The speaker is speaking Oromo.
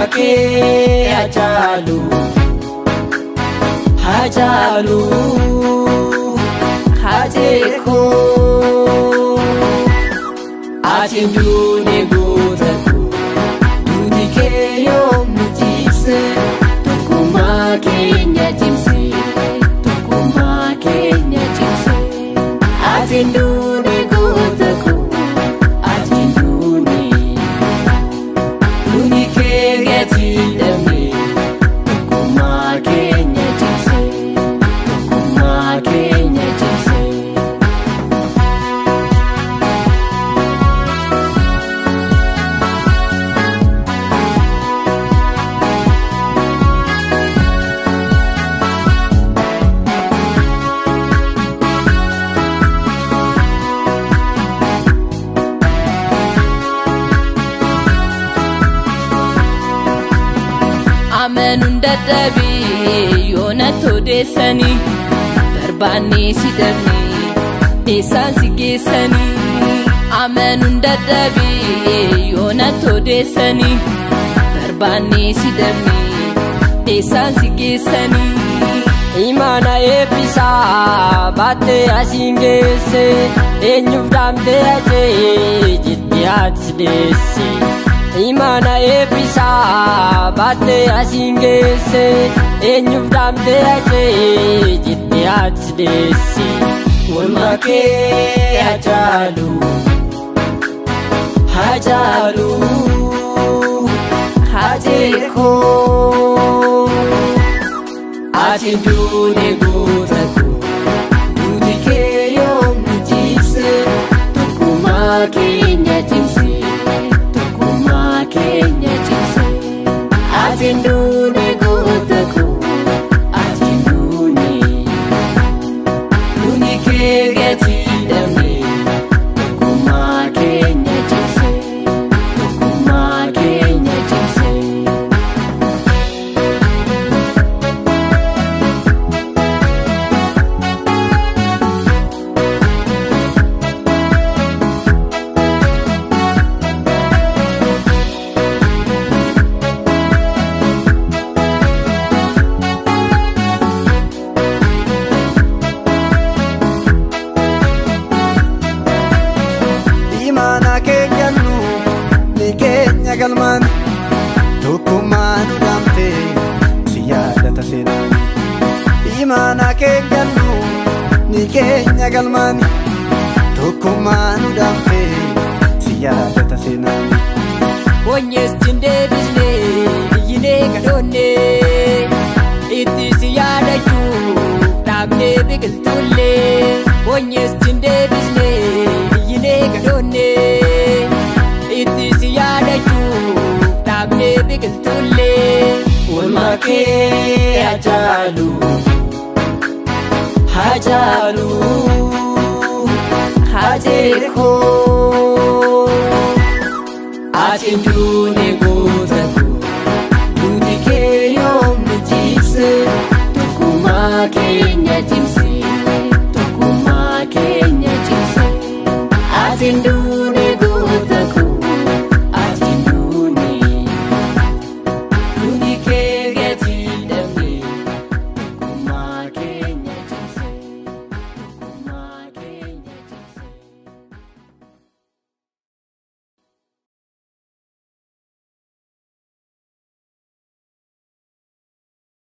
Oolmaa kee Hacaaluu, Hacaaluu, Hacee koo. Ati duune goota koo, duuti kee yoom nu ciibse, tokkummaa keenya cimse, tokkummaa keenya cimse. Ati duune goota koo, ati duune. Duuni kee gatii dhabne, tokkummaa keenya cimse, tokkummaa keenya cimse. Amanuun dadhabee yoonatti odeessanii, barbaannee si dhabnee eessaan si geessanii. Amanuun dadhabee yoonatti odeessanii, barbaannee si dhabnee eessaan si geessanii. Imaana eebbisaa baattee asiin geesse, eenyuuf dhaamtee hacee jettee haati si deesse. Imaana eebbisaa baattee asiin geesse, eenyuuf dhaamtee hacee jettee haati si deesse. Oolmaa kee Hacaaluu, Hacaaluu, Hacee koo. Ati duune goota koo, duuti kee yoom nu ciibse, tokkummaa keenya cimse, tokkummaa keenya cimse. Ati duune goota koo, ati duune. Duuni kee gatii dhabne, tokkummaa keenya cimse, tokkummaa keenya cimse. Imaana keenya nu ni keenya galmaan, tokkummaa nu dhaamte si yaadata seenaan. Imaana keenya nu ni keenya galmaan, tokkummaa nu dhaamte si yaadata seenaan. Boonyees deebisnee iyyinee kadhoonnee, itti si yaadachuuf dhaabnee biqiltuullee. Boonyees deebisnee iyyinee kadhoonnee, itti si yaadachuuf dhaabnee biqiltuullee. Oolmaa kee Hacaaluu, Hacaaluu, Hacee koo. Ati duune goota koo, duuti kee yoom nu ciibse, tokkummaa keenya cimse, tokkummaa keenya cimse. Ati duune.